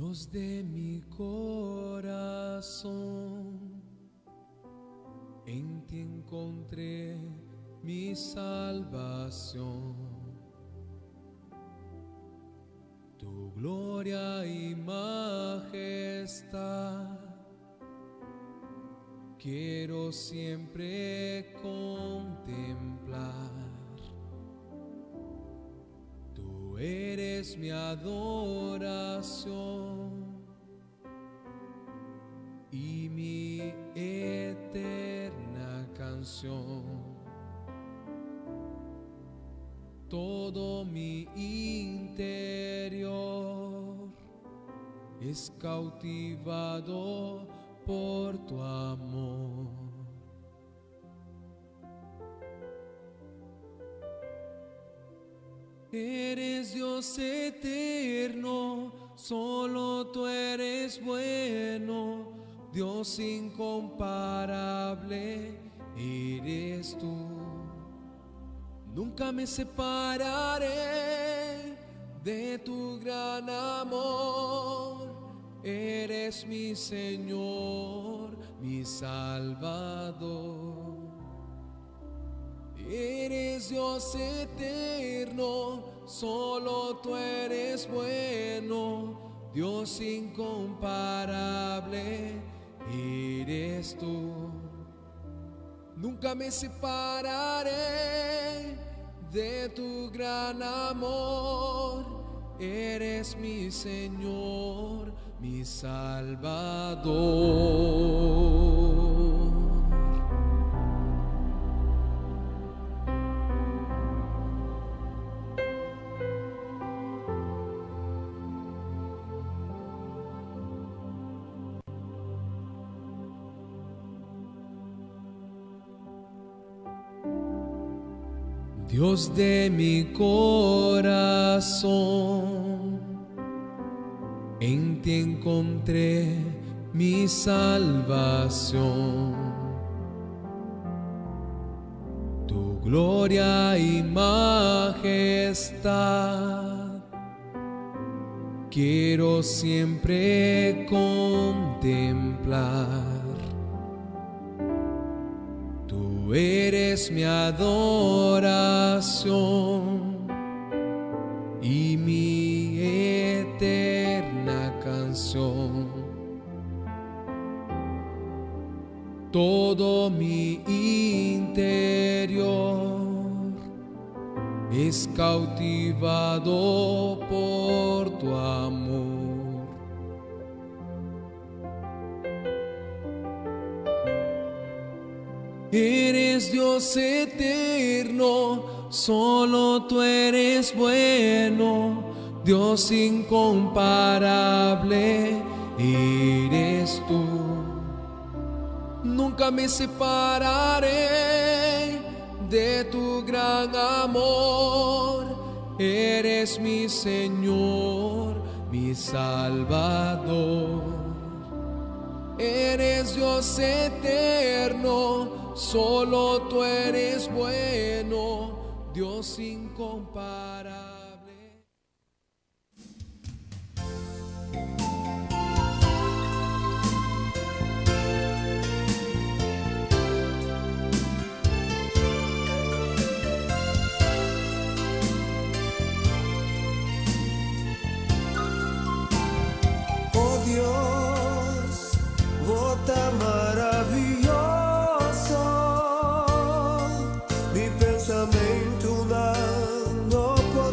Dios de mi corazón, en ti encontré mi salvación. Tu gloria y majestad quiero siempre contemplar. Tú eres mi adoración y mi eterna canción. Todo mi interior es cautivado por tu amor. Eres Dios eterno, solo tú eres bueno, Dios incomparable eres tú. Nunca me separaré de tu gran amor. Eres mi Señor, mi Salvador. Eres Dios eterno, solo tú eres bueno, Dios incomparable, eres tú. Nunca me separaré de tu gran amor. Eres mi Señor, mi Salvador. Dios de mi corazón, en ti encontré mi salvación. Tu gloria y majestad quiero siempre contemplar. Tú eres mi adoración y mi eterna canción. Todo mi interior es cautivado por tu amor. Eres Dios eterno, solo tú eres bueno, Dios incomparable, eres tú. Nunca me separaré de tu gran amor. Eres mi Señor, mi Salvador. Eres Dios eterno, solo tú eres bueno, Dios incomparable. Oh Dios, bo ta maravioso. Mi pensamentonan no por.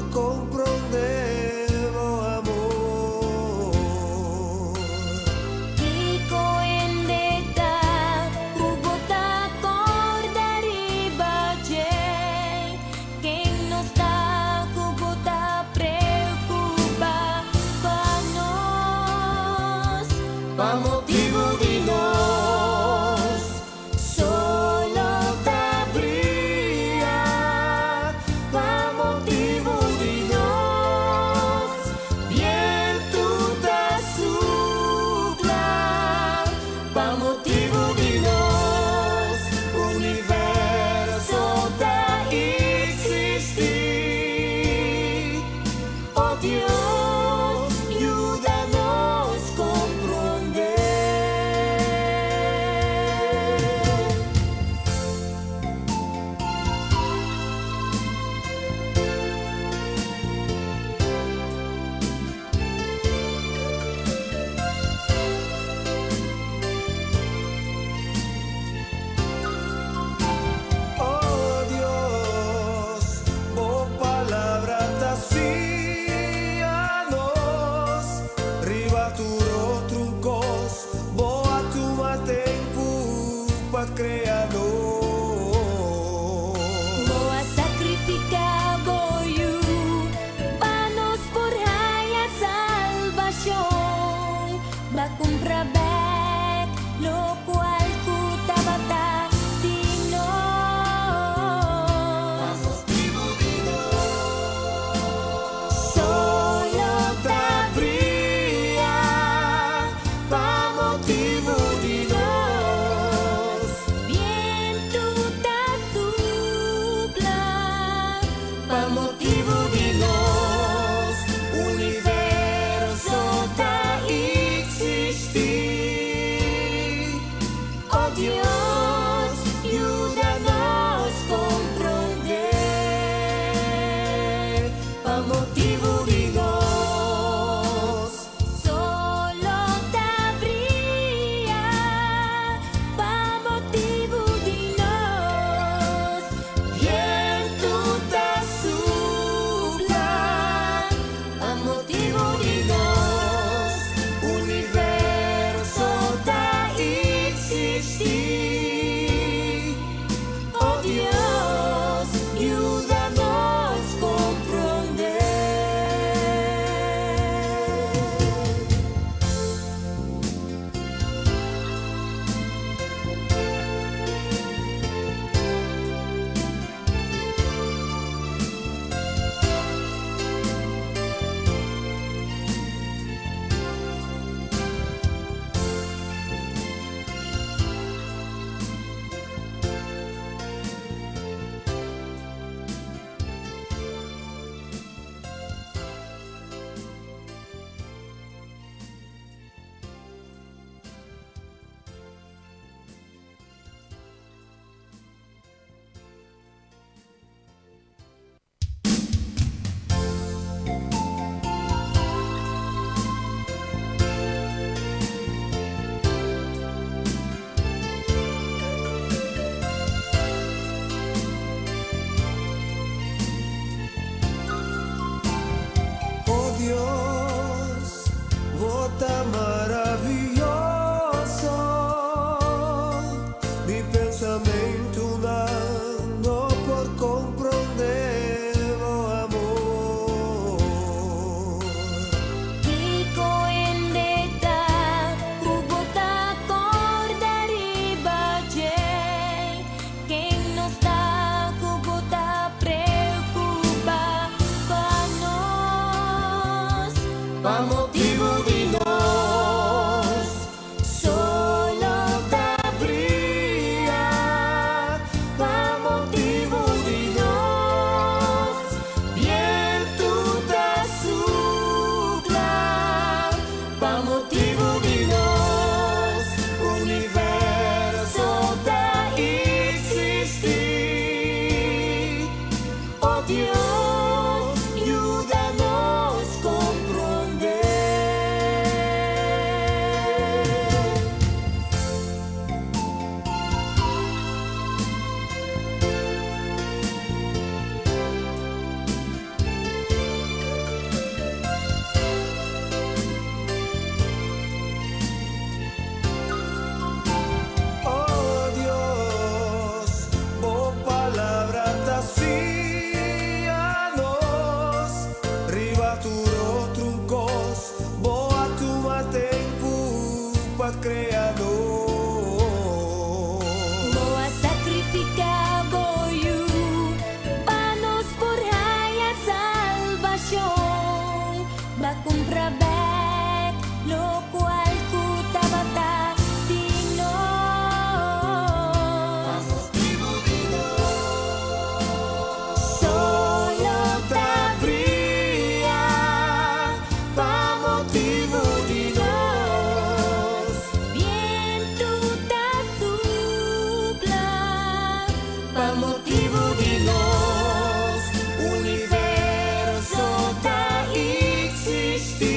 Dios, yuda nos komprondé. Oh Dios, bo palabra ta siña nos riba tur otro kos, bo a tuma tempu pa krea nos. Bo a sakrifiká bo Yu pa nos por haña salbashon. B'a kumpra bèk lokual ku tabata di nos. Motibu di nos. Solo ta bria pa motibu di nos. Bientu ta supla Pa motibu di nos. Universo ta eksistí.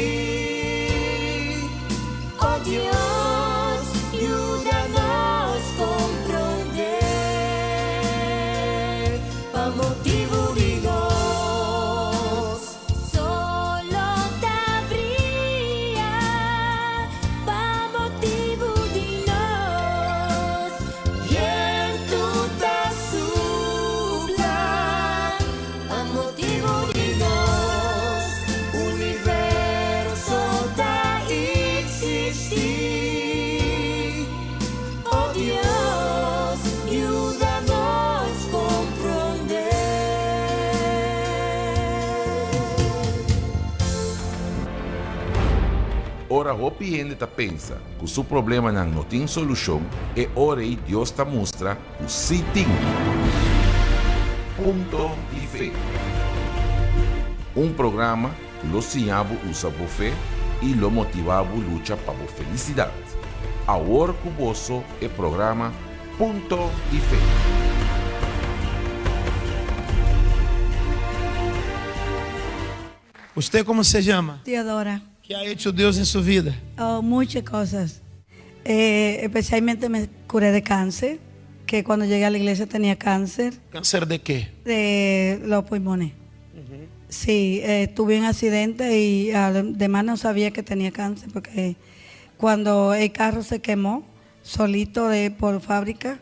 Oh Dios, yuda nos komprondé. Pa motibu di nos. Solo ta bria pa motibu di nos. Bientu ta supla pa motibu di nos. Universo ta eksistí. Oh Dios, yuda nos komprondé. Ora hopi hende ta pensa ku su problemanan no tin solushon, e ora ei Dios ta mustra ku sí tin. Punto di Fe. Un programa ku lo siña bo usa bo fe i lo motivá bo lucha pa bo felisidat. Awor ku boso e programa Punto di Fe. Usted cómo se llama? Teodora. Qué ha hecho Dios en su vida? Oh, muchas cosas. Eh, especialmente me curé de cáncer, que cuando llegué a la iglesia tenía cáncer. ¿Cáncer de qué? De los pulmones. Sí, eh, tuve un accidente y además no sabía que tenía cáncer porque cuando el carro se quemó solito de, por fábrica,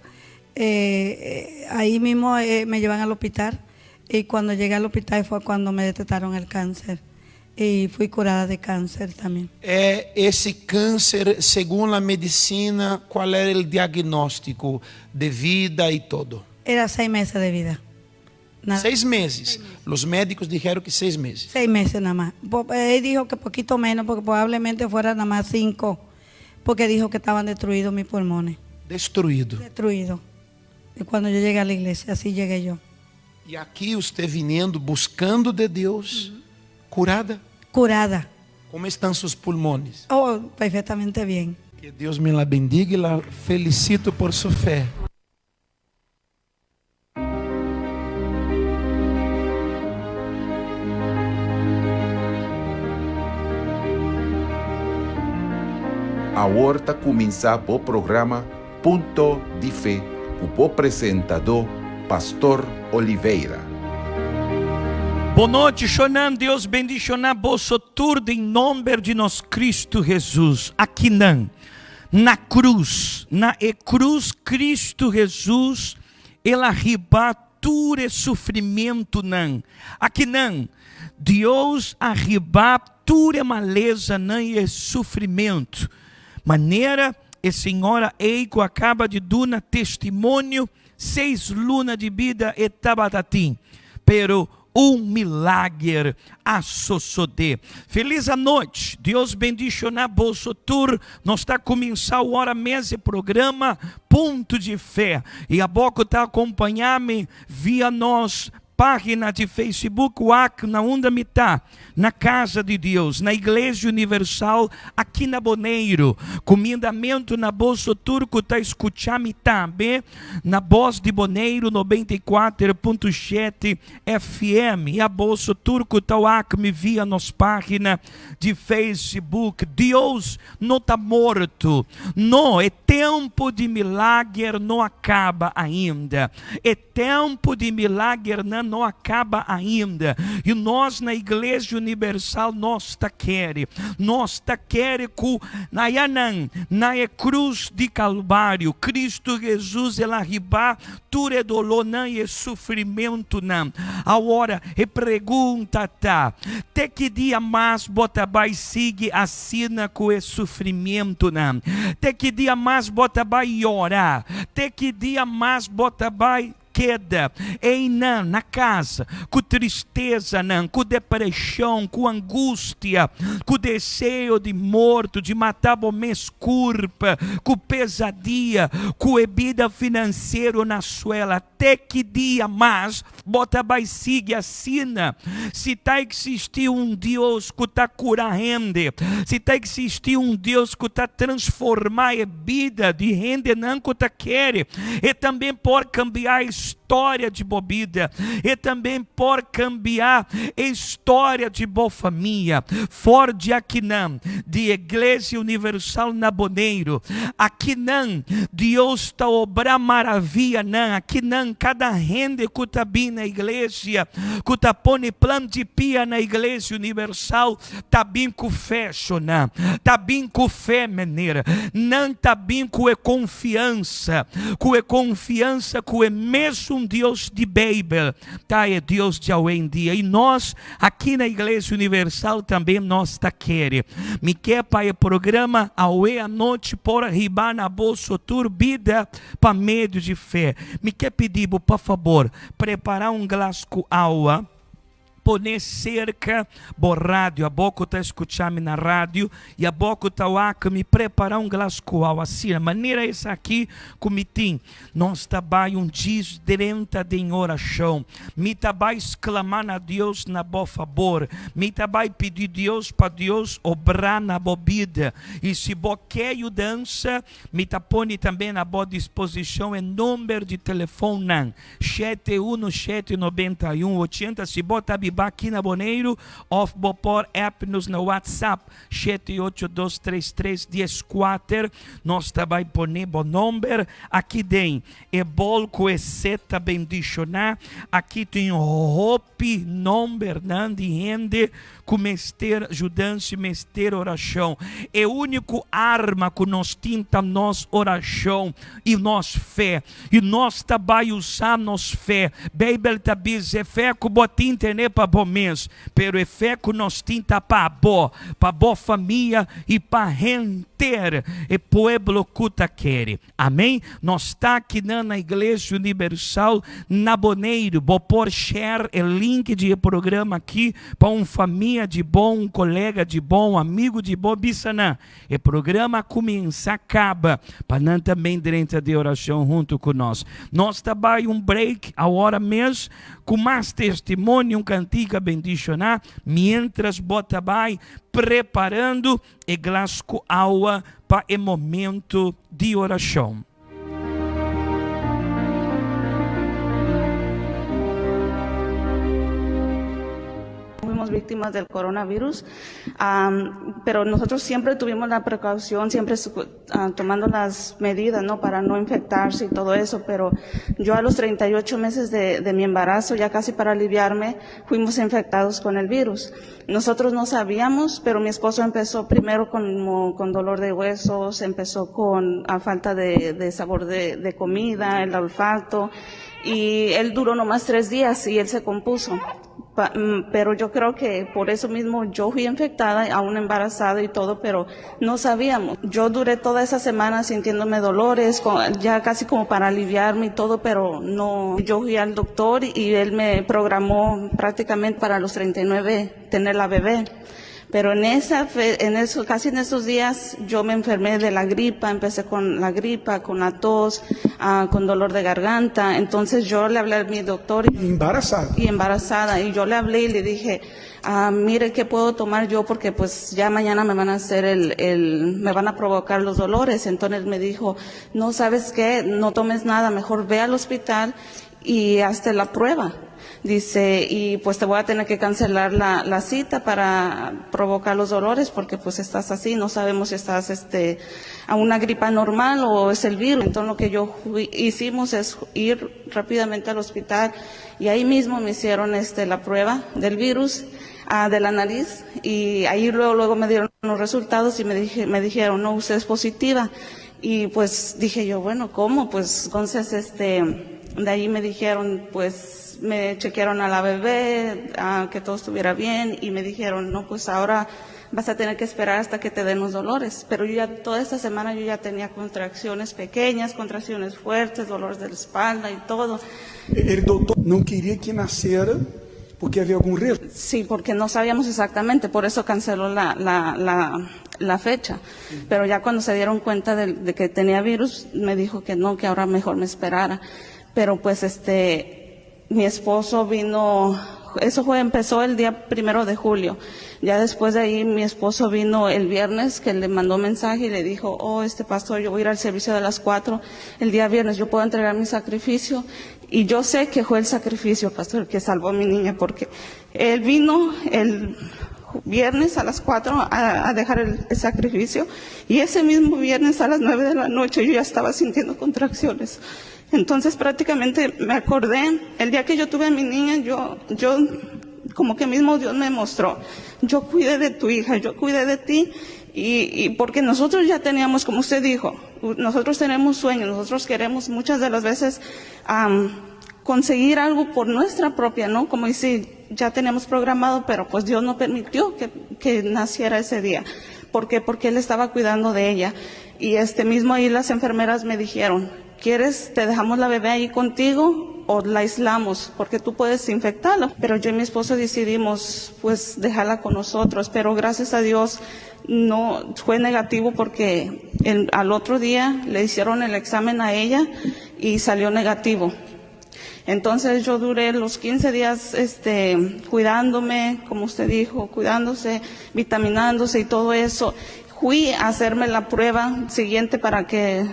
eh, eh, ahí mismo me llevan al hospital y cuando llegué al hospital fue cuando me detectaron el cáncer y fui curada de cáncer también. É esse câncer, segundo a medicina, qual era o diagnóstico de vida e todo? Era 6 meses de vida. Nada. 6 meses. Os médicos disseram que 6 meses. 6 meses nada más. Él dijo que poquito menos, porque probablemente fuera nada más 5, porque dijo que estaban destruidos mis pulmones. Destruído. Destruidos. Y cuando yo llegué a la iglesia, así llegué yo. E aqui você vindo buscando de Deus, curada. Curada. Como estão seus pulmões? Oh, perfectamente bien. Que Deus me la bendiga e la felicito por sua fé. Awor ta kuminsá bo programa Punto di Fe ku bo presentadó Pastor Oliveira. Bon nochi, Shonan. Dios bendishoná boso tur den nòmber di nos Kristu Hesus. Akinan, na krus, na e krus Kristu Hesus, el a hiba tur e sufrimentunan. Akinan, Dios a hiba tur e malesanan i e sufrimentu. Manera e señora ei ku a kaba di duna testimonio, 6 luna di bida e tabatatin, pero un milager a sosodé. Felis anochi. Dios bendishoná boso tur. Nos ta kuminsá awor mes e programa Punto di Fe. I abo ku ta kompañá mi via nos. Página di Facebook wak na unda mi ta, na Casa di Dios, na Iglesia Universal aki na Boneiru. Kumindamentu na boso tur ku ta skucha mi tambe na Bos di Boneiru 94.7 FM i a boso tur ku ta wak mi via nos página di Facebook. Dios no ta morto. No, e tempu di milager no a kaba ainda. E tempu di milagernan no a kaba ainda. I nos na Iglesia Unibersal nos ta kere. Nos ta kere ku na ayanan, na e krus di Kalvario, Kristu Hesus el a hibá tur e dolónan i e sufrimentunan. Awor, e pregunta ta, Te ki dia mas bo ta bai sigui asina ku e sufrimentunan? Te ki dia mas bo ta bai yora? Te ki dia mas bo ta bai keda einan na kas ku tristezanan, ku depreshon, ku angustia, ku deseo di morto, di mata bo mes kurpa, ku pesadia, ku e bida finansiero na suela? Te ki dia mas bo ta bai sigui asina? Si ta eksistí un Dios ku ta kura hende, si ta eksistí un Dios ku ta transformá e bida di hendenan ku ta kere, e tambe por kambiá e storia di bo bida, e tambe por kambiá e storia di bo famia. For di akinan, di Iglesia Universal na Boneiru, akinan Dios ta obra maravianan, akinan kada hende ku ta bin na iglesia, ku ta pone plan di pia na Iglesia Universal, ta bin ku fe, shona, ta bin ku fe, mener, nan ta bin ku e konfiansa, ku e konfiansa ku e mesun Dios di Beibel ta e Dios di awendia. I nos aki na Iglesia Universal tambe nos ta kere. Mi ke pa e programa awe anochi por hiba na boso tur bida pa medio di fe. Mi ke pidi bo pa fabor prepara un glas ku awa, pone serka bo radio, abo ku ta skucha mi na radio i abo ku ta wak mi, prepara un glas ku awa asina manera esaki ku mi tin. Nos ta bai un djis drenta den orashon. Mi ta bai sklamá na Dios na bo fabor. Mi ta bai pidi Dios pa Dios obrá na bo bida. I si bo ke yudansa, mi ta pone tambe na bo disposishon e number di telefonnan, shete unu shete 91 80 si bo ta biba aki na Boneiru òf bo por app nos na WhatsApp Shete ocho dos tres tres dies kuater Nos ta bai pone bo nomber aki den e bol ku e seta bendishoná. Aki tin hopi nombernan di hende ku mester judansa i mester orashon. E úniko arma ku nos tin ta nos orashon i nos fe. I nos ta bai usa nos fe. Beibel ta bisa e fe ku bo tin tene pa bo mes. Pero e fe ku nos tin ta pa bo, pa bo famia i pa henter e pueblo ku ta kere. Amen. Nos ta akinan na Iglesia Unibersal na Boneiru. Bo por share e link di e programa aki pa un famia di bo, un kolega di bo, un amigu di bo. Bisa nan, E programa a kuminsá kaba pa nan tambe drenta den orashon huntu ku nos. Nos ta bai un break awor mes ku mas testimonio, un kantika bendishoná, miéntras bo ta bai preparando e glas ku awa pa e momento di orashon. Fuimos víctimas del coronavirus, pero nosotros siempre tuvimos la precaución, siempre tomando las medidas, ¿no? Para no infectarse y todo eso, pero yo a los 38 meses de, de mi embarazo, ya casi para aliviarme, fuimos infectados con el virus. Nosotros no sabíamos, pero mi esposo empezó primero con, con dolor de huesos, empezó con a falta de, de sabor de, de comida, el olfato, y él duró nomás tres días y él se compuso. Mm, pero yo creo que por eso mismo yo fui infectada, aún embarazada y todo, pero no sabíamos. Yo duré toda esa semana sintiéndome dolores, ya casi como para aliviarme y todo, pero no. Yo fui al doctor y él me programó prácticamente para los 39 tener la bebé. Pero en esa fe, en eso, casi en esos días yo me enfermé de la gripa, empecé con la gripa, con la tos, ah, con dolor de garganta. Entonces yo le hablé a mi doctor y, Embarazada. y embarazada y yo le hablé y le dije, ah, mire, ¿qué puedo tomar yo? Porque pues ya mañana me van a hacer el, el, me van a provocar los dolores. Entonces me dijo, no sabes qué, no tomes nada, mejor ve al hospital y hazte la prueba. Dice, y pues te voy a tener que cancelar la, la cita para provocar los dolores porque pues estás así, no sabemos si estás este, a una gripa normal o es el virus. Entonces lo que yo hicimos es ir rápidamente al hospital y ahí mismo me hicieron este, la prueba del virus ah, de la nariz y ahí luego, luego me dieron los resultados y me, dije, me dijeron, no, usted es positiva. Y pues dije yo, bueno, ¿cómo? Pues entonces este, de ahí me dijeron, pues me chequearon a la bebé, a que todo estuviera bien y me dijeron, no, pues ahora vas a tener que esperar hasta que te den los dolores. Pero yo ya toda esta semana yo ya tenía contracciones pequeñas, contracciones fuertes, dolores de la espalda y todo. El doutor não queria que nascera porque havia algum risco. Sí, porque no sabíamos exactamente, por eso canceló la, la, la, la fecha. Pero ya cuando se dieron cuenta de, de que tenía virus, me dijo que no, que ahora mejor me esperara. Pero pues este, mi esposo vino, eso fue, empezó el día primero de julio. Ya después de ahí mi esposo vino el viernes, que le mandó mensaje y le dijo, oh, este pastor, yo voy a ir al servicio de las cuatro el día viernes, yo puedo entregar mi sacrificio. Y yo sé que fue el sacrificio, pastor, que salvó a mi niña, porque él vino el viernes a las cuatro a, a dejar el, el sacrificio y ese mismo viernes a las nueve de la noche yo ya estaba sintiendo contracciones. Entonces prácticamente me acordé, el día que yo tuve a mi niña, yo, yo como que mismo Dios me mostró, yo cuidé de tu hija, yo cuidé de ti, y, y porque nosotros ya teníamos, como usted dijo, nosotros tenemos sueños, nosotros queremos muchas de las veces am, conseguir algo por nuestra propia, ¿no? Como dice, ya tenemos programado, pero pues Dios no permitió que, que naciera ese día. ¿Por qué? Porque Él estaba cuidando de ella. Y este mismo ahí las enfermeras me dijeron, ¿quieres, te dejamos la bebé ahí contigo o la aislamos? Porque tú puedes infectarla. Pero yo y mi esposo decidimos, pues, dejarla con nosotros. Pero gracias a Dios no fue negativo porque el- al otro día le hicieron el examen a ella y salió negativo. Entonces yo duré los 15 días este, cuidándome, como usted dijo, cuidándose, vitaminándose y todo eso. Fui a hacerme la prueba siguiente para que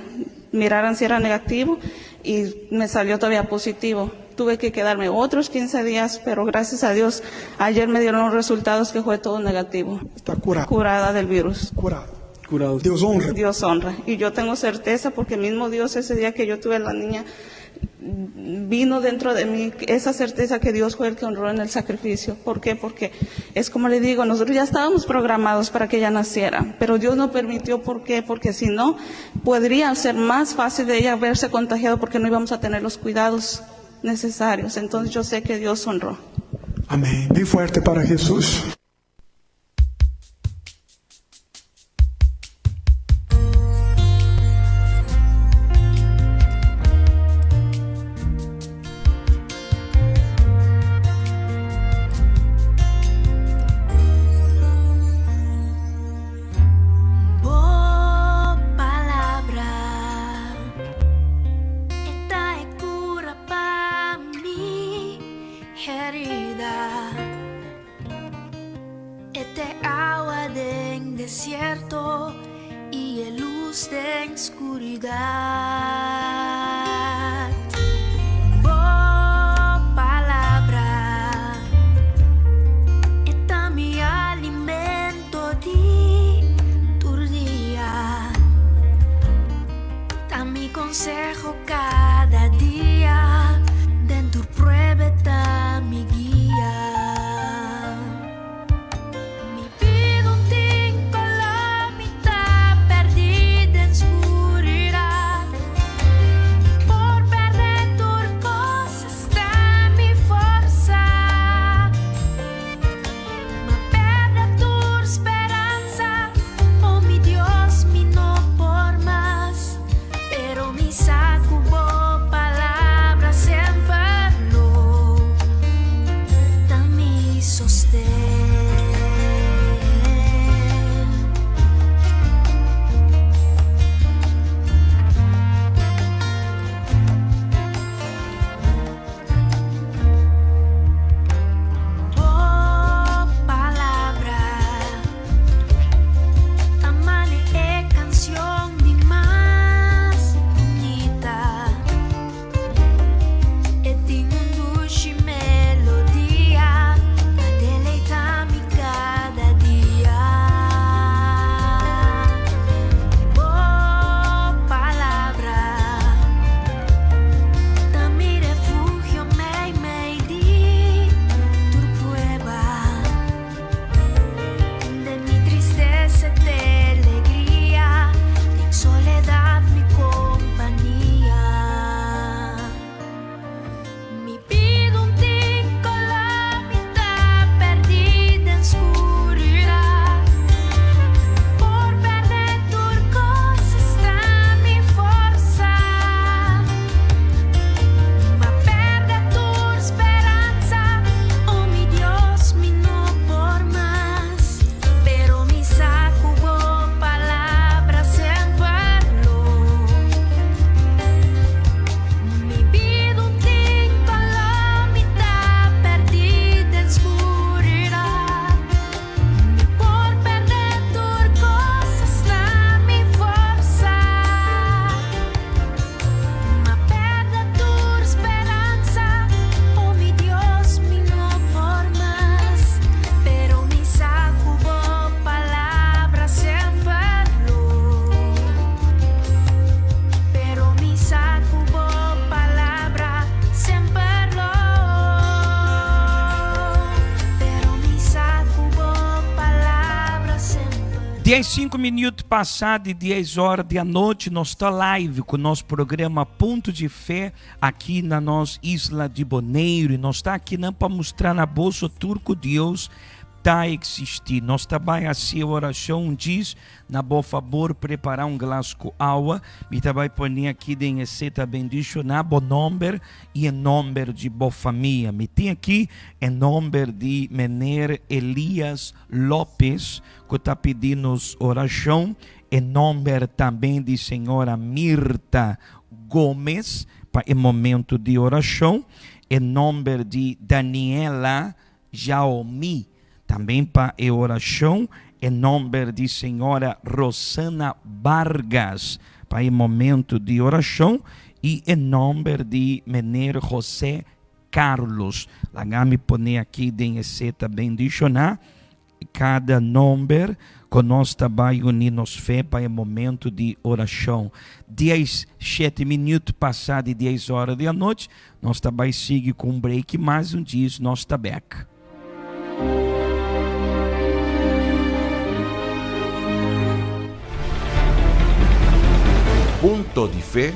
miraran si era negativo y me salió todavía positivo. Tuve que quedarme otros 15 días, pero gracias a Dios ayer me dieron los resultados que fue todo negativo. Está curada. Curada del virus. Curada. Curado. Deus honra. Dios honra. Y yo tengo certeza porque mismo Dios ese día que yo tuve a la niña vino dentro de mí esa certeza que Dios fue el que honró en el sacrificio. ¿Por qué? Porque es como le digo, nosotros ya estábamos programados para que ella naciera, pero Dios no permitió. ¿Por qué? Porque si no, podría ser más fácil de ella verse contagiado porque no íbamos a tener los cuidados necesarios. Entonces yo sé que Dios honró. Amém. Bem forte para Jesus. Bo palabra esta e cura pa mi herida. Este agua den desierto y e luz den oscuridad. Bo palabra esta mi alimento di tur dia. Ta mi consejo cada dia. Den tur prueba ta mi guia. Mi bida no tin color, mi ta perdi den oscuridad. Dies sinku minuut pasa di dies ora di anochi nos ta live ku nos programa Punto di Fe aki na nos isla di Boneiru i nos ta akinan pa mustra na boso tur ku Dios ta eksistí. Nos ta bai hasi e orashon un djis Na bo fabor prepara un glas ku awa. Mi ta bai pone aki den e seta bendishoná bo nomber i e nomber di bo famia. Mi tin aki e nomber di meneer Elias Lopez ku ta pidi nos orashon, e nomber tambe di señora Mirta Gomez pa e momento di orashon, e nomber di Daniela Jaomi Tambe pa e orashon e nomber di señora Rosana Vargas pa e momento di orashon y e nomber di meneer Jose Carlos. Laga mi pone aki den e seta bendiciona cada nomber cu nos ta bay uni nos fe pa e momento di orashon. Dies shete minuut pasa di dies ora di anochi nos ta bay sigui cu un break mas un djis nos ta bek. Punto di fe,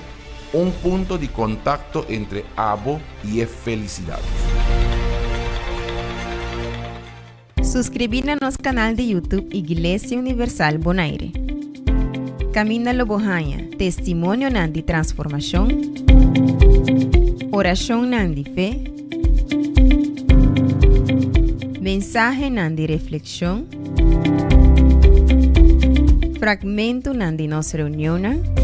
un punto di kontakto entre abo i e felisidat. Suskribí na nos kanal di YouTube Iglesia Universal Bonaire. Kaminda lo bo haña testimonionan di transformashon, orashonnan di fe, mensahenan di reflekshon, fragmentonan di nos reunionnan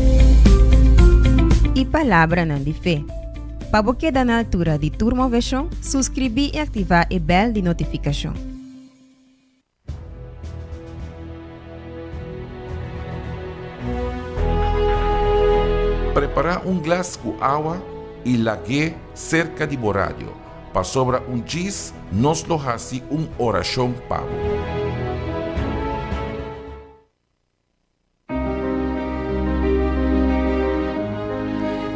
i palabranan di fe. Pa bo keda na altura di tur moveshon, suskribí i aktivá e bèl di notifikashon. Prepará un glas ku awa i lag'é serka di bo radio, pasobra un djis nos lo hasi un orashon pa bo.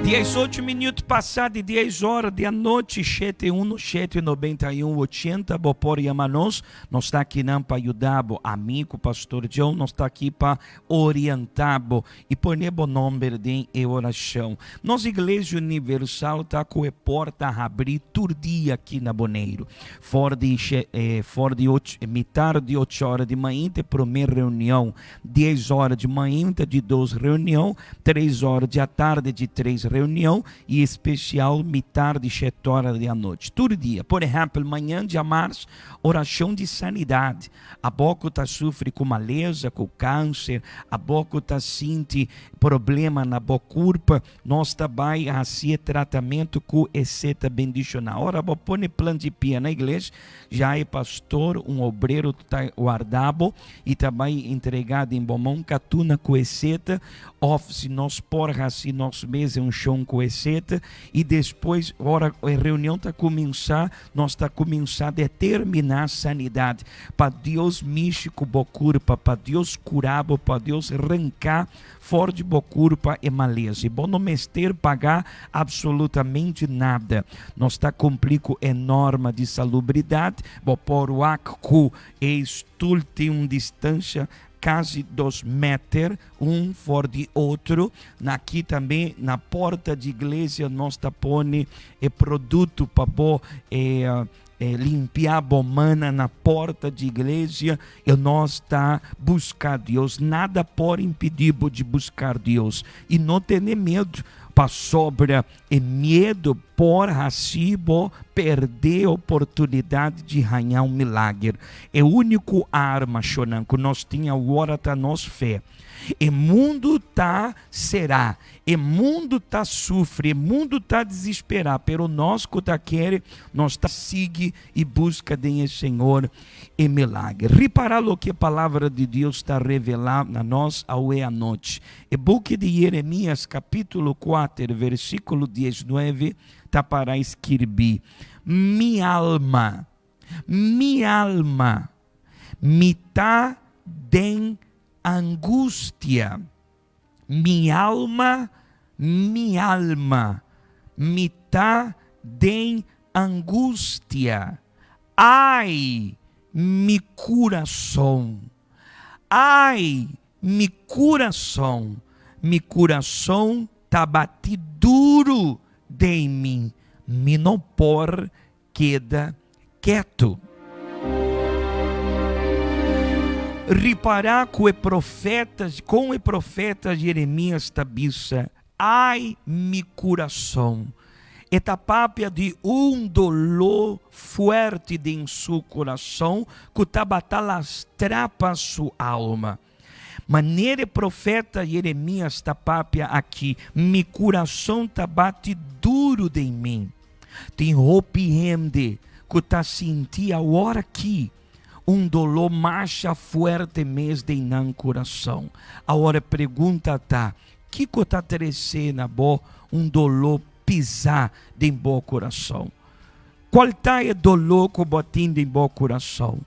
Diesocho minuut pasa di dies ora di anochi, shete uno shete nobenta i un ochenta, bo por yama nos, nos ta akinan pa yuda bo, ami ku Pastor John nos ta aki pa orienta bo i pone bo nomber den e orashon. Nos Iglesia Universal ta ku e porta habri tur dia aki na Boneiru. For di for di ocho mitar di ocho ora di mainta e prome reunion, dies ora di mainta di dos reunion, tres ora di atardi di tres reunion y especial mitar di shete ora di anochi. Tur dia. Por ehempel, mañan djamars, oracion di sanidad. Abo ku ta sufri ku malesa, ku kanser, abo ku ta sinti problema na bo kurpa, Nos ta bai hasi e tratamentu ku esei ta bendishoná. Ora bo pone plan di pia na iglesia, ya e pastor, un obrero ta warda bo i ta bai entregá den bo mon katuna ku esei ta, òf si nos por hasi nos mes e unshon ku esei ta, i despues ora e reunion ta kuminsá, nos ta kuminsá determiná sanidat pa Dios mishi ku bo kurpa, pa Dios kura bo, pa Dios ranká For di bo kurpa e malesa i bo no mester paga absolutamente nada. Nos ta kumpli ku e norma di salubridat, bo por wak ku e stul tin un distansha kasi dos meter un for di otro. Na aki tambe na porta di iglesia nos ta pone e produkto pa bo e E limpia bo mana na porta di iglesia e nos ta busca Dios. Nada por impidi bo di buscar Dios. I no tene medo, pasobra e miedo por haci bo perde oportunidad di haña un milager. E unico arma, shonan, cu nos tin awor ta nos fe. E mundo ta será, e mundo ta sufri, e mundo ta desesperá, pero nos ku ta kere, nos ta sigui i buska den e Señor e milagre. Ripará loke e Palabra di Dios ta revelá na nos awe anochi. E buki di Jeremias kapítulo kuater versíkulo diesnuebe ta para skirbí, Mi alma, mi alma, mi ta den Angustia, mi alma, mi alma, mi ta den angustia. Ai, mi kurason! Ai, mi kurason, mi kurason ta bati duru den mi, mi no por keda ketu. Ripará ku e profeta, kon e profeta Jeremias ta bisa, Ai, mi kurason! E ta papia di un doló fuerte den su kurason ku tabata lastrá pa su alma. Manera e profeta Jeremias ta papia aki, Mi kurason ta bati duru den mi. Tin hopi hende ku ta sinti awor aki un doló masha fuerte mes den nan kurason. Awor e pregunta ta, Kiko ta trese na bo un doló pisá den bo kurason? Kual ta e doló ku bo tin den bo kurason?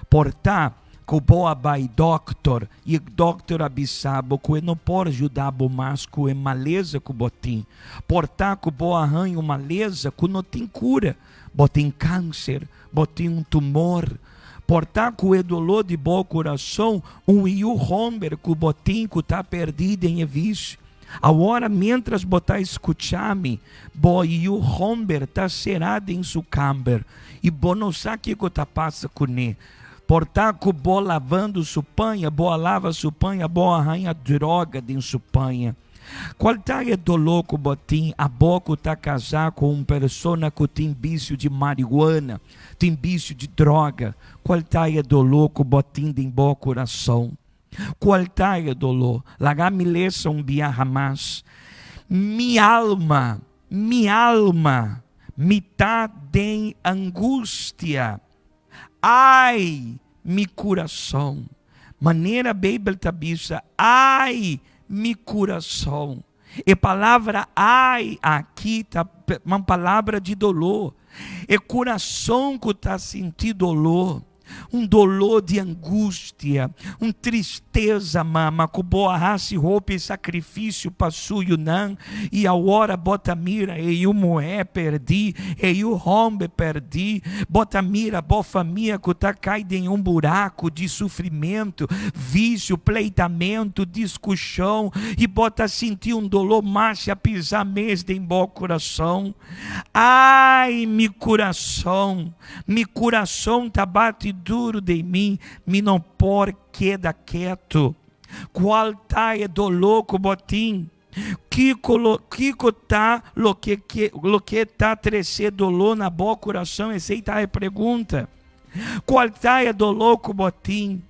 Por ta ku bo a bai dòkter i e dòkter a bisa bo ku e no por yuda bo mas ku e malesa ku bo tin. Por ta ku bo a haña un malesa ku no tin kura, bo tin kanser, bo tin un tumor. Por ta ku e doló di bo kurason un yu hòmber ku bo tin ku ta pèrdí den e visio. Awor, miéntras bo ta skuchá mi, bo yu hòmber ta será den su kamber i bo no sa kiko ta pasa kuné. Por ta ku bo lavando su paña, bo a lava su paña, bo a haña droga den su paña. Kual ta e doló ku bo tin abo ku ta kasá ku un persona ku tin bisio di marihuana, tin bisio di droga? Kual ta e doló ku bo tin den bo kurason? Kual ta e doló? Laga mi lesa un biaha mas. Mi alma, mi alma, mi ta den angustia. Ai, mi kurason! Manera Beibel ta bisa, Ai, mi kurason! E palabra ai aki ta un palabra di doló. E kurason ku ta sinti doló. Un doló di angustia, un tristesa, mama, ku bo a hasi hopi sakrifisio pa su yunan i awor bo ta mira e yu muhé pèrdí, e yu hòmber pèrdí. Bo ta mira bo famia ku ta kai den un buraku di sufrimentu, visio, pleitamentu, diskushon, i bo ta sinti un doló masha pisá mes den bo kurason. Ai, mi kurason! Mi kurason ta bati duru den mi, mi no por keda ketu. Kual ta e doló ku bo tin? Kiko lo, kiko ta loke ke, loke ta trese doló na bo kurason? Esei ta e pregunta. Kual ta e doló ku bo tin?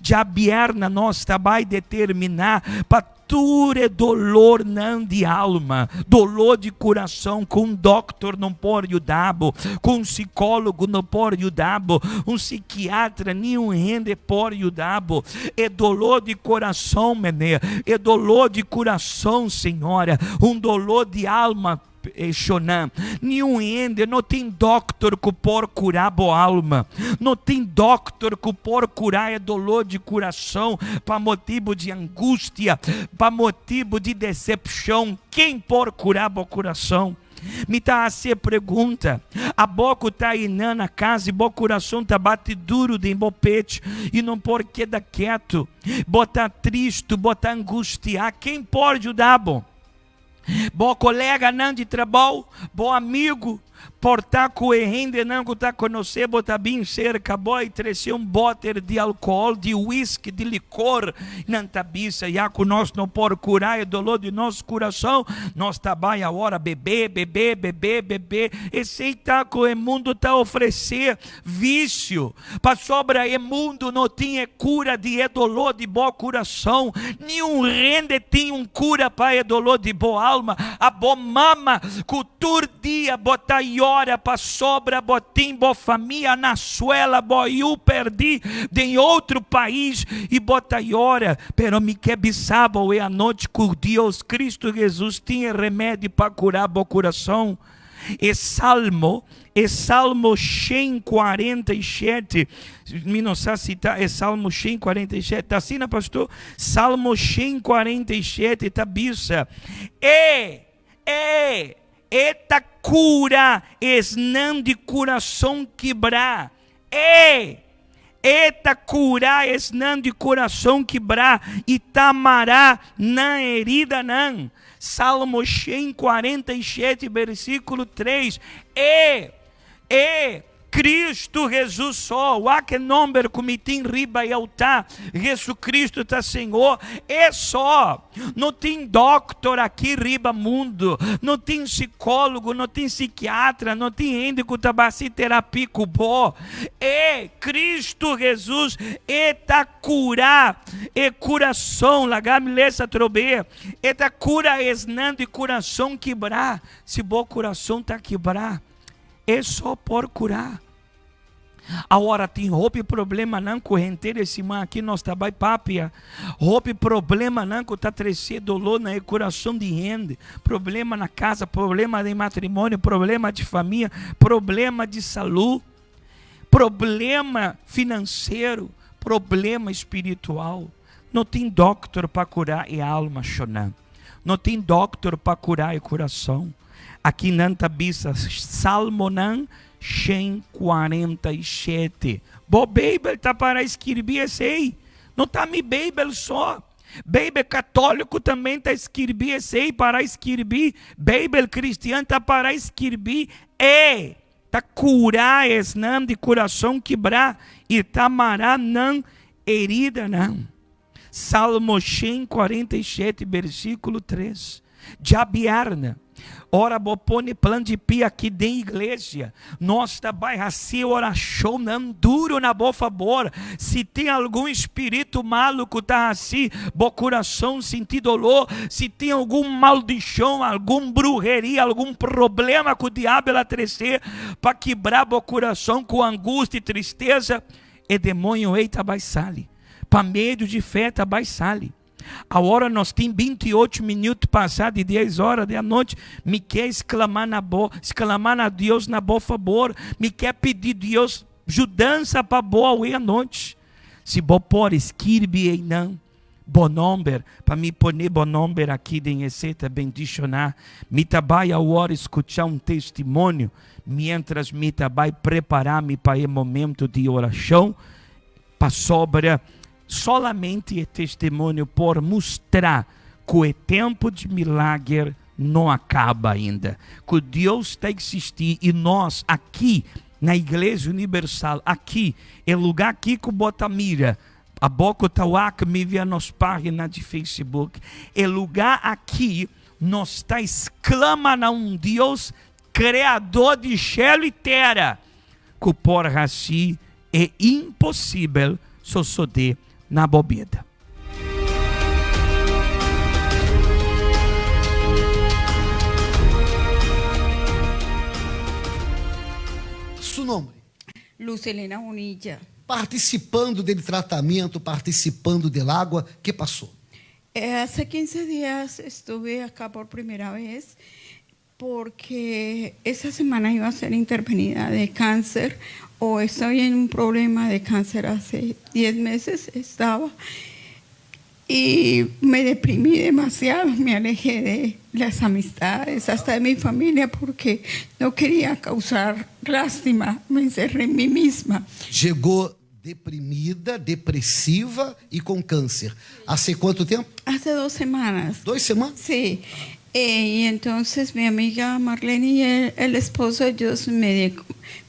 Djabièrna nos ta bai determiná pa tur e dolornan di alma, dolor di kurason ku un dòkter no por yuda bo, ku un sikólogo no por yuda bo, un sikiatra ni un hende por yuda bo. E dolor di kurason, meneer, e dolor di kurason, señora, un dolor di alma. Eshonan, niun hende no tin dòkter ku por kurá bo alma. No tin dòkter ku por kurá e doló di kurason pa motibu di angustia, pa motibu di desepshon. Ken por kurá bo kurason? Mi ta hasi e pregunta. Abo ku ta einan na kas i bo kurason ta bati duru den bo pechu i no por keda ketu. Bo ta tristu, bo ta angustiá. Ken por yuda bo? Bo koleganan di trabou, bo amigu, por ta ku e hendenan ku ta konosé bo ta bin serka bo i trese un bòter di alkohòl, di whisky, di likor. Nan ta bisa, Ya ku nos no por kura e doló di nos kurason, nos ta bai awor bebe, bebe, bebe, bebe. Esei ta ku e mundu ta ofresé, visio. Pasobra e mundu no tin e kura di e doló di bo kurason, niun hende tin un kura pa e doló di bo alma. Abo mama ku tur dia bo ta yora pasobra bo tin bo famia na suela, bo yu pèrdí den otro pais i bo ta yora. Pero mi ke bisa bo e anochi ku Dios, Kristu Hesus, tin e remedi pa kura bo kurason. E salmo, e salmo 147, mi no sa si ta e salmo 147, ta asina pastor? Salmo 147 ta bisa, E, e, e ta kura esnan di kurason kibrá, e, E ta kura esnan di kurason kibrá i ta mará nan heridanan. Salmo 147, versíkulo 3. E, e Kristu Hesus so, wak e nomber ku mi tin riba e altá, Hesu-Kristu ta Señor, E so. No tin dòkter aki riba mundu, no tin sikólogo, no tin sikiatra, no tin hende ku ta basi terapia ku bo. E Kristu Hesus, E ta kura e kurason. Laga mi lesa atrobe. E ta kura esnan di kurason kibrá. Si bo kurason ta kibrá, E so por kura. Awor tin hopi problemanan ku henter e siman aki nos ta bai papia. Hopi problemanan ku ta trese doló na e kurason di hende. Problema na kasa, problema den matrimonio, problema di famia, problema di salú, problema finansero, problema spiritual. No tin dòkter pa kura e alma, shonnan. No tin dòkter pa kura e kurason. Aki nan ta bisa Salmonan 147. Bo Beibel ta para skirbi esei. No ta mi Beibel so. Beibel katóliko tambe ta skirbi esei, para skirbi. Beibel kristian ta para skirbi e ta kura esnan di kurason kibrá i ta mará nan heridanan. Salmo 147 bersíkulo 3. Djabièrnè, ora bo pone plan di pia aki den iglesia, nos ta bai hasi orashonnan duru na bo fabor. Si tin algun spiritu malu ku ta hasi bo kurason sinti doló, si tin algun maldishon, algun bruheria, algun problema ku diabel a trese pa kibra bo kurason ku angustia i tristesa, e demoño ei ta bai sali. Pa medio di fe ta bai sali. Awor nos tin 28 minuut pasa di 10 ora di anochi. Mi ke exclama na bo, exclama na Dios na bo fabor. Mi ke pidi Dios judansa pa bo awe anochi. Si bo por skirbi einan bo nomber, pa mi pone bo nomber aki den esei ta bendiciona. Mi ta bai awor scucha un testimonio, mientras mi ta bai prepara mi pa e momento di oracion. Pasobra solamente e testimonio por mustra ku e tempu di milager no a kaba ainda, ku Dios ta eksistí i nos aki na Iglesia Unibersal, aki, e lugá aki ku bo ta mira, abo ku ta wak mi via nos página di Facebook, e lugá aki nos ta sklama na un Dios Kreadó di shelu i tera ku por hasi E imposibel sosodé na bo bida. Su nombre? Luz Helena Bonilla. Participando del tratamento, participando del agua, que pasó? Hace 15 días estuve acá por primera vez porque esa semana iba a ser intervenida de cáncer o estoy en un problema de cáncer hace 10 meses estaba y me deprimí demasiado, me alejé de las amistades, hasta de mi familia porque no quería causar lástima, me encerré en mí misma. Chegou deprimida, depressiva e com câncer. Hace quanto tempo? Hace dos semanas. Dos semanas? Sí. Eh, y entonces mi amiga Marlene y el, el esposo, ellos me,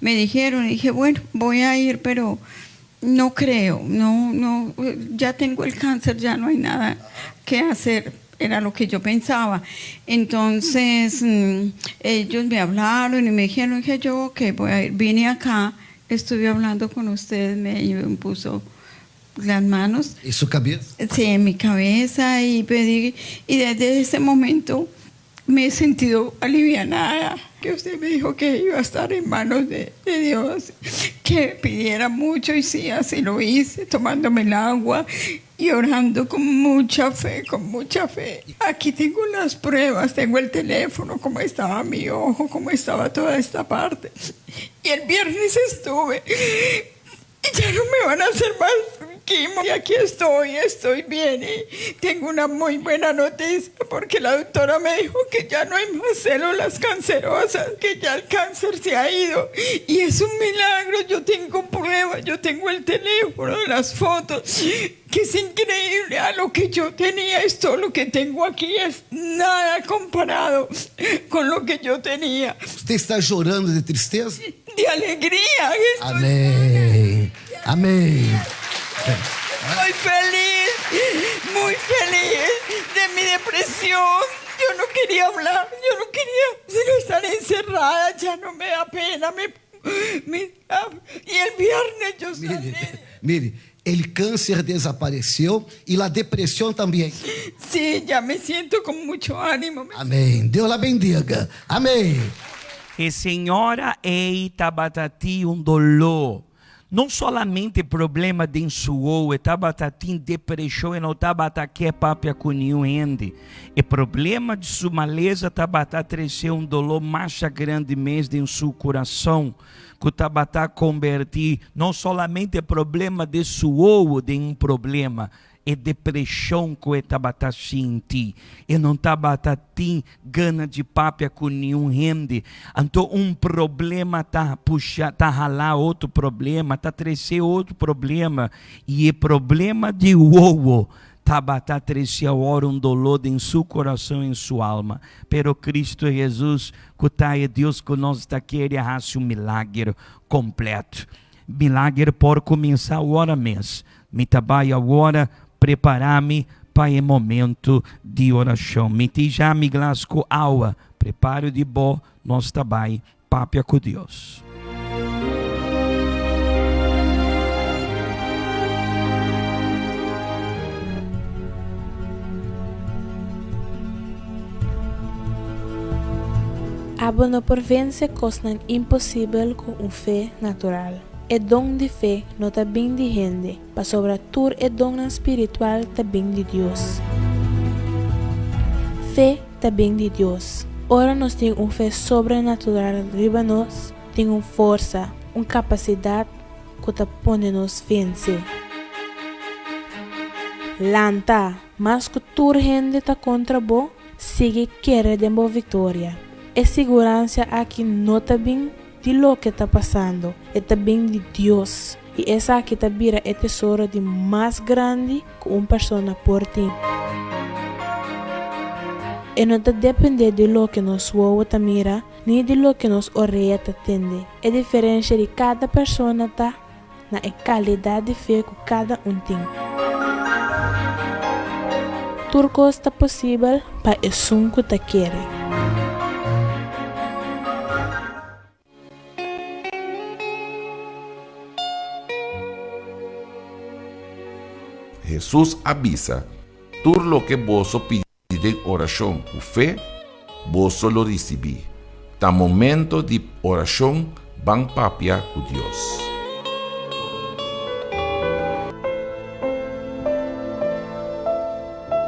me dijeron, dije, bueno, voy a ir, pero no creo, no, no, ya tengo el cáncer, ya no hay nada que hacer era lo que yo pensaba. Entonces mm, ellos me hablaron y me dijeron que yo, ok, voy a ir. Vine acá, estuve hablando con ustedes, me impuso las manos. ¿En su cabeza? Sí, en mi cabeza y pedí, y desde ese momento me he sentido alivianada, que usted me dijo que iba a estar en manos de, de Dios, que pidiera mucho y sí, así lo hice, tomándome el agua y orando con mucha fe, con mucha fe. Aquí tengo las pruebas, tengo el teléfono, cómo estaba mi ojo, cómo estaba toda esta parte. Y el viernes estuve y ya no me van a hacer más quimo. Y aquí estoy, estoy bien y tengo una muy buena noticia porque la doctora me dijo que ya no hay más células cancerosas, que ya el cáncer se ha ido. Y es un milagro, yo tengo pruebas, yo tengo el teléfono. teléfono las fotos, que es increíble a lo que yo tenía. Esto lo que tengo aquí es nada comparado con lo que yo tenía. Você está chorando de tristeza? De alegría. Estoy Amém. Amém. Muy feliz, muy feliz de mi depresión. Yo no quería hablar, yo no quería sino estar encerrada, ya no me da pena. Me, me- ah, y el viernes yo salí. Mire, mire, el câncer desapareceu e a depressão também. Sí, ya me siento con mucho ánimo. Amém. Deus la bendiga. Amém. E señora ei tabata tin un doló. No solamente problema den su wowo, e tabata tin depreshon, e no tabata ke papia ku niun hende. E problema di su malesa tabata trese un doló masha grandi mes den su kurason, ku tabata kombertí no solamente problema di su wowo den un problema, E depreshon ku e tabata sinti, e no tabata tin gana di papia ku niun hende. Anto un problema ta pusha, ta hala otro problema, ta trese otro problema. I e problema di wowo tabata trese awor un doló den su kurason i su alma. Pero Kristu Hesus, ku ta e Dios ku nos ta kere, a hasi un milagro kompleto. Milager por kuminsá awor mes. Mi ta bai awor prepará mi pa e momento di orashon. Mi tin ya mi glas ku awa. Preparo di bo, nos ta bai papia ku Dios. Abo no por vense kosnan imposibel ku un fe natural. E don di fe no ta bin di hende, pasobra tur e donnan spiritual ta bin di Dios. Fe ta bin di Dios. Ora nos tin un fe sobrenatural riba nos, tin un forsa, un kapasidat ku ta pone nos vense. Lanta! Mas ku tur hende ta kontra bo, sigui kere den bo viktoria. E siguransia aki no ta bin di loke ta pasando, e ta bin di Dios, i esaki ta bira e tesoro di mas grandi ku un persona por tin. E no ta dependé di loke nos wowo ta mira ni di loke nos orea ta tende. E diferensha di kada persona ta na e kalidat di fe ku kada un tin. Tur kos ta posibel pa esun ku ta kere. Hesus a bisa, Tur loke boso pidi den orashon ku fe, boso lo risibí. Ta momento di orashon, ban papia ku Dios.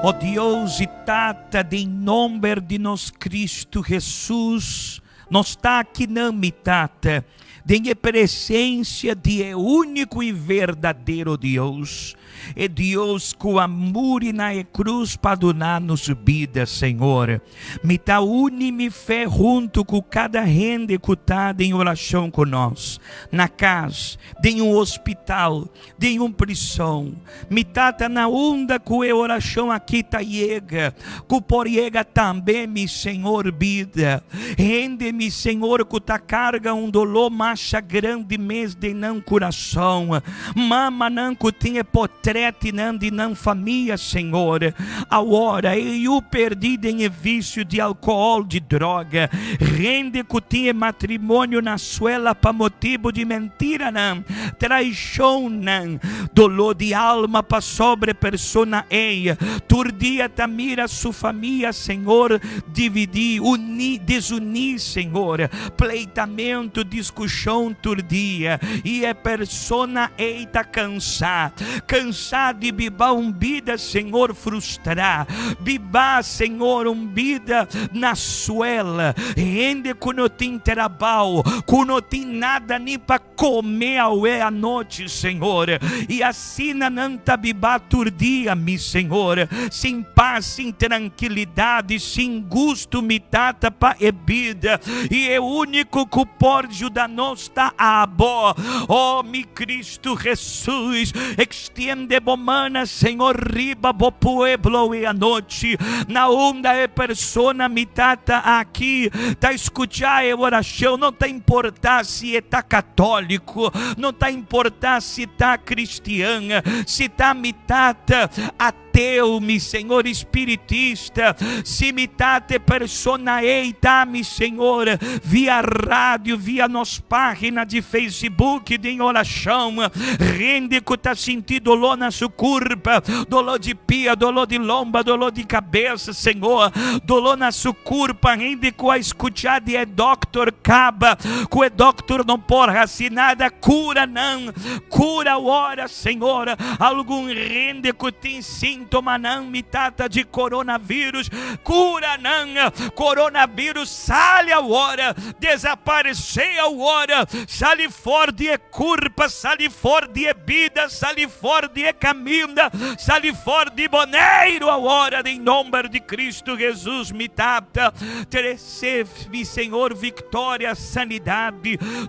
O Dios i Tata, den nomber di nos Cristo Hesus, nos ta akinan, mi Tata, den e presencia di e unico i verdadero Dios, E Dios ku a muri na e krus pa duna nos bida, Señor. Mi ta uni mi fe huntu ku kada hende ku ta den orashon ku nos, na kas, den un hospital, den un prison. Mi Tata, na unda ku e orashon aki ta yega, ku por yega tambe, mi Señor, bida. Hende, mi Señor, ku ta karga un doló masha grandi mes den nan kurason. Mamanan ku tin e potrètnan di nan famia, Señor. Awor, e yu perdí den e visio di alkohòl, di droga, hende ku tin e matrimonio na suela pa motibu di mentiranan, traishonnan, doló di alma pasobra e persona ei tur dia ta mira su famia, Señor, dividí, uní, desuní, Señor, pleitamentu, diskushon tur dia, i e persona ei ta kansá, kansá di biba un bida, Señor, frustrá, biba, Señor, un bida na suela, hende ku no tin trabou, ku no tin nada ni pa kome awe anochi, Señor, i asina nan ta biba tur dia, mi Señor, sin pas, sin trankilidat, sin gustu, mi Tata, pa e bida, i e úniko ku por juda nos. Nos ta abo. Oh, mi Cristo Jesus, extiende bo mana, Señor, riba bo pueblo e anochi. Na unda e persona, mi Tata, aki ta scucha e oracion, no ta importa si e ta católico, no ta importa si ta cristian, si ta mi Tata, ateo, mi Señor, espiritista, si mi Tata e persona ei ta, mi Señor, via radio, via nos página di Facebook den oracion, hende cu ta sinti dolor na su curpa, dolor di pia, dolor di lomba, dolor di cabeza, Señor, dolor na su curpa, hende cu a scucha di e doctor caba, cu e doctor no por haci nada, cura nan, cura awor, Señor, algun hende cu tin sintomanan, mi Tata, di coronavirus, cura nan, coronavirus sali awor, desaparece awor, sali for di e curpa, sali for di e bida, sali for di e caminda, sali for di Boneiru awor, den nomber di Cristo Jesus, mi Tata, trece, mi Señor, victoria, sanidad,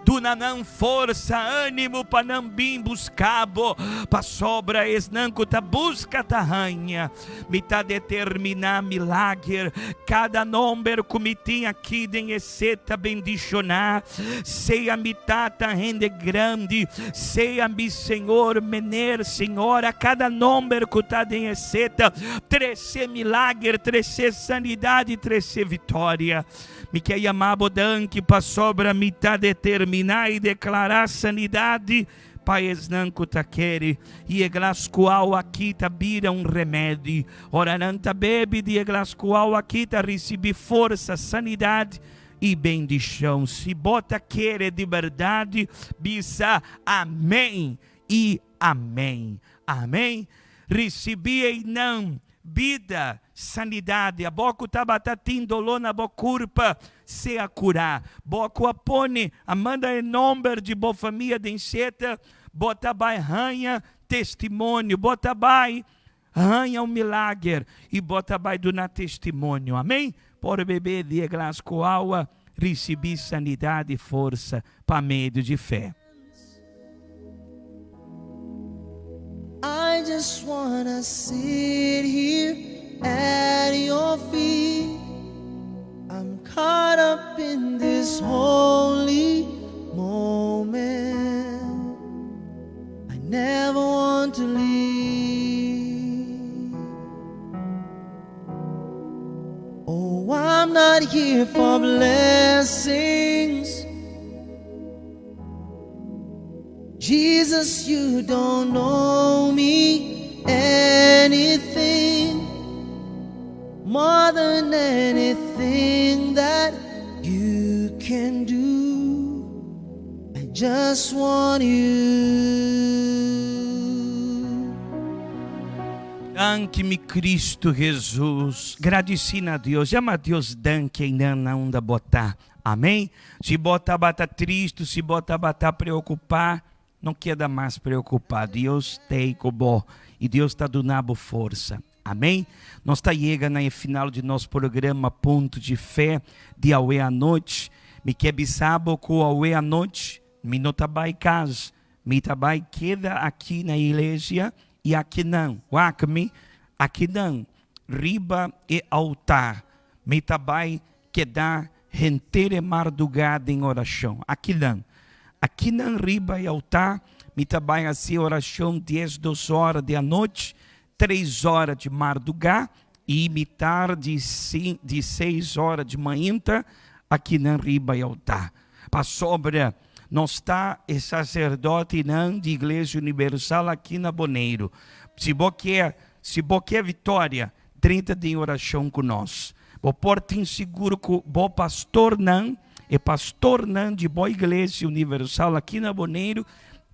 duna nan forsa, ánimo pa nan bin busca Bo, pasobra esnan cu ta busca ta haña. Mi ta determiná milager. Kada nomber ku mi tin aki den e set ta bendishoná. Sea mi tata hende grandi, sea mi señor, mener, señora, kada nomber ku ta den e set, trese milager, trese sanidat i trese vitoria. Mi ke yama bo danki pasobra mi ta determiná i deklará sanidat Pa esnan ku ta kere, i e glas ku awa aki ta bira un remedi. Ora nan ta bebe di e glas ku awa aki ta risibí forsa, sanidat i bendishon. Si bo ta kere di bèrdat, bisa Amèn i Amèn. Amèn. Risibí einan bida, sanidad. Abo ku tabata tin doló na bo kurpa, sea kurá. Bo ku a pone, a manda e nomber di bo famia den seta, bo ta bai haña testimonio, bo ta bai haña un milager i bo ta bai duna testimonio. Amén. Por bebe di e glas ku awa, risibí sanidad i forsa pa medio di fe. I just wanna sit here at your feet I'm caught up in this holy moment I never want to leave Oh, I'm not here for blessings Jesus, you don't know me anything more than anything that you can do. I just want you. Danki mi Cristo Jesus. Gradisi na Dios. Yama Dios danki einan na unda bo ta. Amén. Si bo tabata tristu, si bo tabata preokupá, no keda mas preokupá. Dios t'ei ku bo i Dios ta duna bo forsa. Amén. Nos ta yega na e final di nos programa Punto di Fe di awe anochi. Mi ke bisa bo ku awe anochi mi no ta bai kas. Mi ta bai keda aki na iglesia i akinan, wak mi, akinan riba e altar mi ta bai Keda henter e mardugá den orashon. Akinan, akinan riba e altá, mi ta bai hasi orashon diesdos ora di anochi, tres ora di mardugá i mitar di di seis ora di mainta, akinan riba e altá. Pasobra nos ta e saserdotenan di Iglesia Universal aki na Boneiru. Si bo ke, si bo ke vitoria, drenta den orashon ku nos. Bo por tin sigur ku bo pastornan, e pastornan di bo Iglesia Universal aki na Boneiru,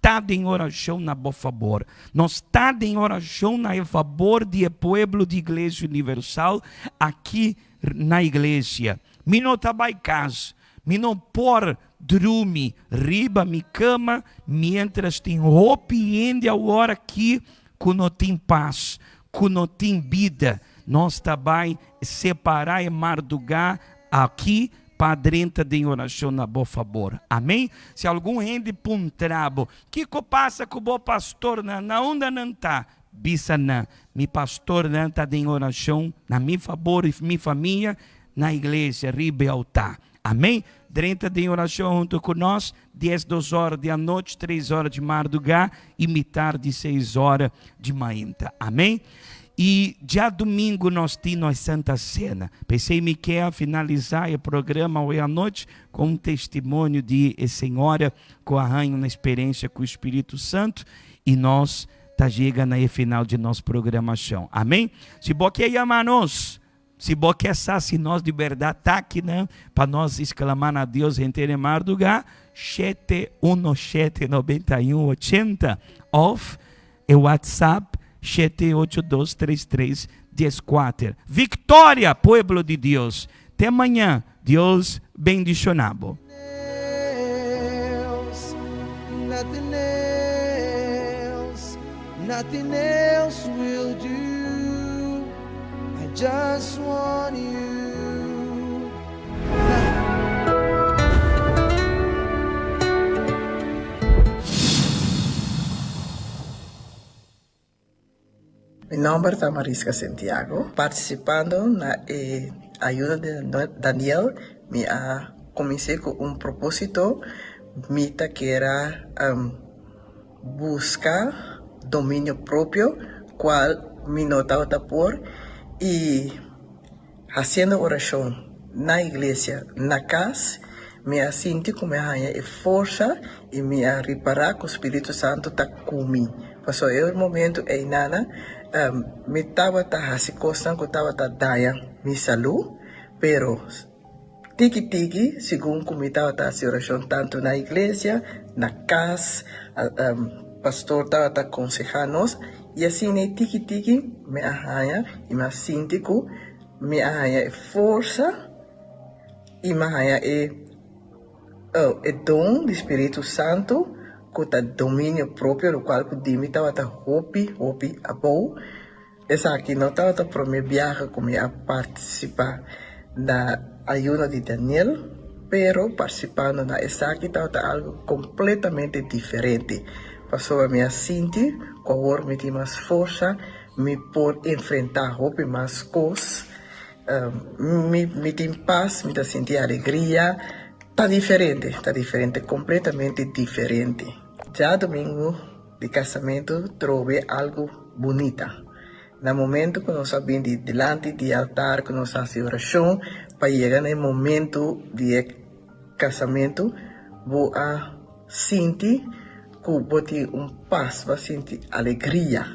ta den orashon na bo fabor. Nos ta den orashon na e fabor di e pueblo di Iglesia Universal aki na iglesia. Mi no ta bai kas, mi no por drumi riba mi kama miéntras tin hopi hende awor aki ku no tin pas, ku no tin bida. Nos ta bai separá e mardugá aki pa drenta den orashon na bo fabor. Amén. Si algun hende puntra bo, Kiko pasa ku bo pastornan? Na unda nan ta? Bisa nan, Mi pastornan ta den orashon na mi fabor i mi famia na iglesia riba e altá. Amén. Drenta den orashon huntu ku nos, diesdos ora di anochi, tres ora di mardugá i mitar di seis ora di mainta. Amén. I djadumingu nos tin nos Santa Sena. P'esei mi ke a finalisá e programa awe anochi ku un testimonio di e señora ku a haña un eksperensia ku Spiritu Santu i nos ta yega na e final di nos programashon. Amén. Si bo ke yama nos, Si bo ke sa si nos di bèrdat ta akinan pa nos sklamá na Dios henter e mardugá, 717 91 80 òf e WhatsApp 782 33 14. Viktoria, pueblo di Dios! Te mañan, Dios bendishoná bo. Nothing else, nothing else will do. I just want you. Mi nomber ta Mariska Santiago. Participando na e ayuno di Daniel mi a cuminse cu un proposito, mi ta kier a busca dominio propio cual mi no tabata por y haciendo oracion na iglesia na cas mi a sinti cu mi a haya e forsa y mi a ripara cu Spiritu Santo ta cu mi pasobra e momento eynana mi tabata haci cosnan cu tabata daña mi salud pero tiki tiki segun cu mi tabata haci oracion tanto na iglesia na cas pastor tabata conseha nos y asina tiki tiki mi a haya y mi a sinti cu mi a haya e forsa y mi a haya e e don di Spiritu Santo cu ta dominio propio locual cu di mi tabata hopi hopi abou. Esaki no tabata prome biaha cu mi a participa na ayuno di Daniel, pero participando na esaki tabata algo completamente diferente, pasobra mi a sinti cu awor mi tin mas forsa, mi por enfrenta hopi mas cos, mi mi tin pas, mi ta sinti alegria, ta diferente, ta diferente, completamente diferente. Djadomingo di casamento trobe algo bunita. Na momento cu nos a bin di dilanti di altar cu nos a haci oracion pa yega na e momento di e casamento bo a sinti cu bo tin un pas, bo a sinti alegria,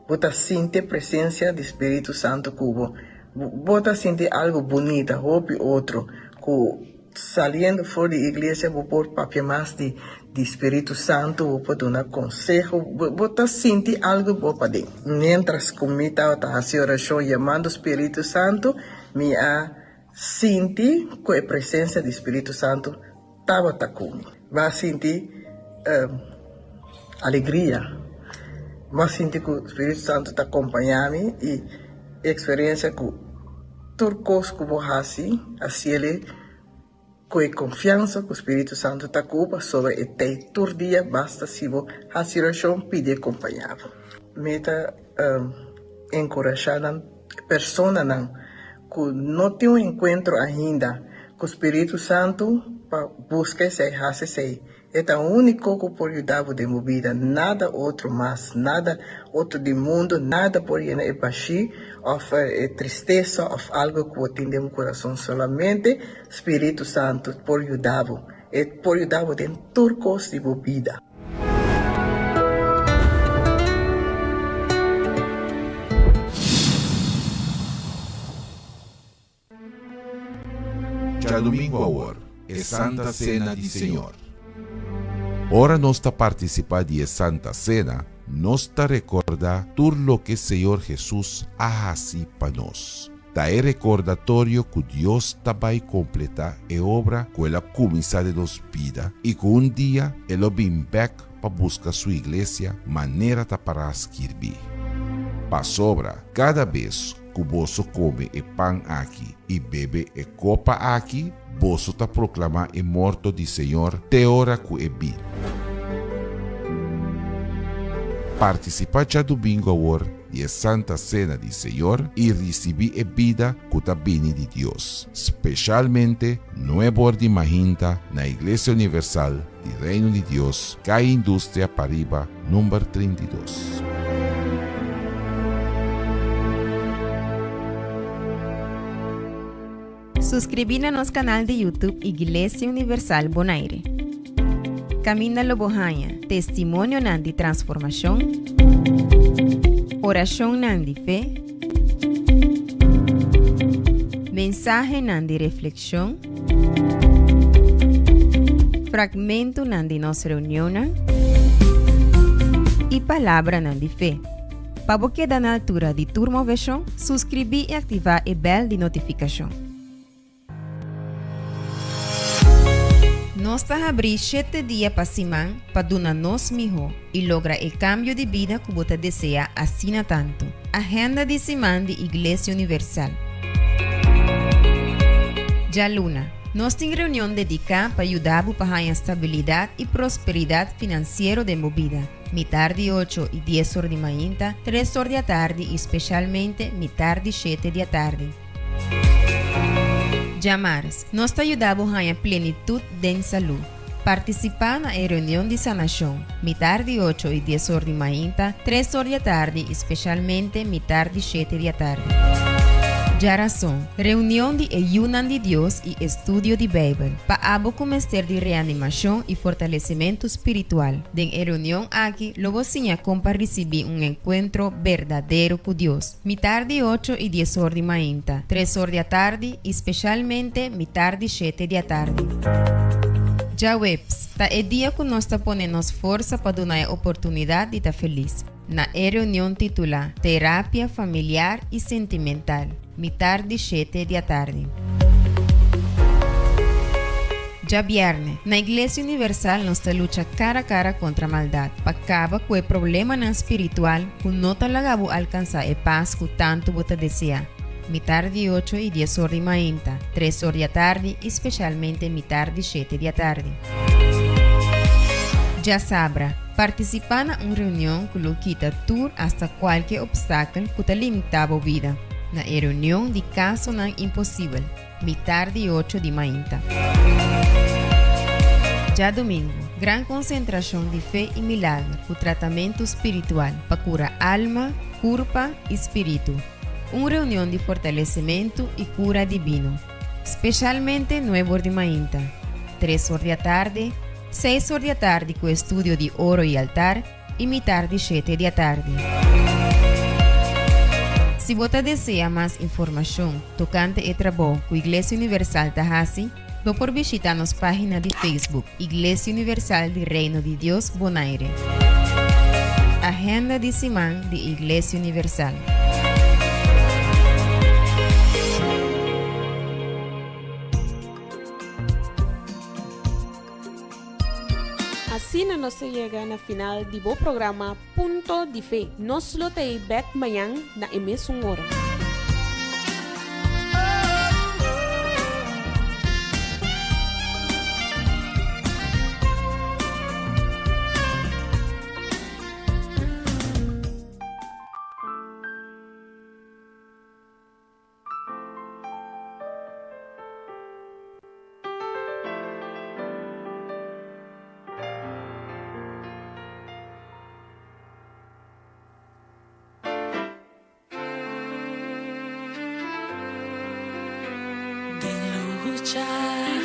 bo ta sinti e presencia di Spiritu Santo cu bo, bo ta sinti algo bunita, hopi otro cu Saliendo for di iglesia bo por papia mas di di Spiritu Santu, bo por duna konseho, bo bo ta sinti algu bo paden. Mientras ku mi tabata hasi orashon yamando Spiritu Santu, mi a sinti ku e presensia di Spiritu Santu tabata ku mi. Mi a sinti alegria, mi a sinti ku Spiritu Santu ta kompaña mi i e eksperensia ku. Tur kos ku bo hasi, hasiel ku e konfiansa ku Spiritu Santu ta ku bo pasobra e t'ei tur dia basta si bo hasi orashon pidi e kompañá bo. Mi ta enkurashá nan personanan ku no tin un enkuentro ainda ku Spiritu Santu pa buska esei, hasi esei. E ta úniko ku por yuda bo den bo bida, nada otro mas, nada otro di mundu, nada por yena e bashí òf e tristesa òf algu ku bo tin den bo kurason, solamente Spiritu Santu por yuda bo, e por yuda bo den tur kos di bo bida. Djadumingu awor, e Santa Sena di Señor. Ora nos ta partisipá di e Santa Sena, nos ta rekordá tur loke Señor Hesus a hasi pa nos. Ta e rekordatorio ku Dios ta bai kompletá e obra ku el a kuminsá den nos bida i ku un dia e lo bin bèk pa buska su iglesia manera ta pará skirbí. Pasobra kada bes. ku boso kome e pan aki i bebe e kopa aki, boso ta proklamá e morto di Señor te ora ku e bin. Partisipá djadumingu awor di e Santa Sena di Señor i risibí e bida ku ta bini di Dios, speshalmente nueb'or di mahinta na Iglesia Universal di Reino di Dios, Kai Industria Pariba, number 32. Suskribí na nos kanal di YouTube Iglesia Universal Bonaire. Kaminda lo bo haña testimonionan di transformashon, orashonnan di fe, mensahenan di reflekshon, fragmentonan di nos reunionnan i palabranan di fe. Pa bo keda na altura di tur moveshon, suskribí i aktivá e bèl di notifikashon. Nos ta habrí shete dia pa siman pa duna nos mihó i logra e kambio di bida ku bo ta deseá asina tantu. Agenda di siman di Iglesia Universal. Djaluna, nos tin reunion dediká pa yuda bo pa haña stabilidat i prosperidat finansiero den bo bida. Mitar di ocho i dies or di mainta, tres or di atardi i speshalmente mitar di shete di atardi. Djamars, nos ta yuda bo haña plenitut den salú. Partisipá na e reunion di sanashon, mitar di ocho i dies or di mainta, tres or di atardi i speshalmente mitar di shete di atardi. Djarason, reunion di e yunan di Dios i estudio di Beibel, pa abo ku mester di reanimashon i fortalesimentu spiritual. Den e reunion aki lo bo siña kon pa risibí un enkuentro berdadero ku Dios, mitar di ocho i dies or di mainta, tres or di atardi i speshalmente mitar di shete di atardi. Djaweps ta e dia ku nos ta pone nos forsa pa duna e oportunidat di ta felis. Na e reunion titulá Terapia Familiar i Sentimental, mitar di shete di atardi. Djabièrnè, na Iglesia Universal nos ta lucha kara kara kontra maldat pa kaba ku e problemanan spiritual ku no ta laga bo alkansá e pas ku tantu bo ta deseá. Mitar di ocho i dies or di mainta, tres or di atardi i speshalmente mitar di shete di atardi. Djasabra, Partisipá na un reunion ku lo kita tur asta kualke opstakel ku ta limitá bo bida. Na e reunion di Kasonan Imposibel, mitar di ocho di mainta. Djadumingu, gran konsentrashon di fe i milager ku tratamentu spiritual pa kura alma, kurpa i spiritu. Un reunion di fortalesementu i kura dibino. Speshalmente nuebor di mainta, tres or di atardi, seis or di atardi ku estudio di oro i altar i mitar di shete di atardi. Si bo ta desea mas informashon tokante e trabou ku Iglesia Universal ta hasi, bo por bishita nos página di Facebook, Iglesia Universal di Reino di Dios Bonaire. Agenda di siman di Iglesia Universal. Asina nos ta yega na final di bo programa Punto di Fe. Nos lo ta ei bek mañan na e mesun ora. Den lucha.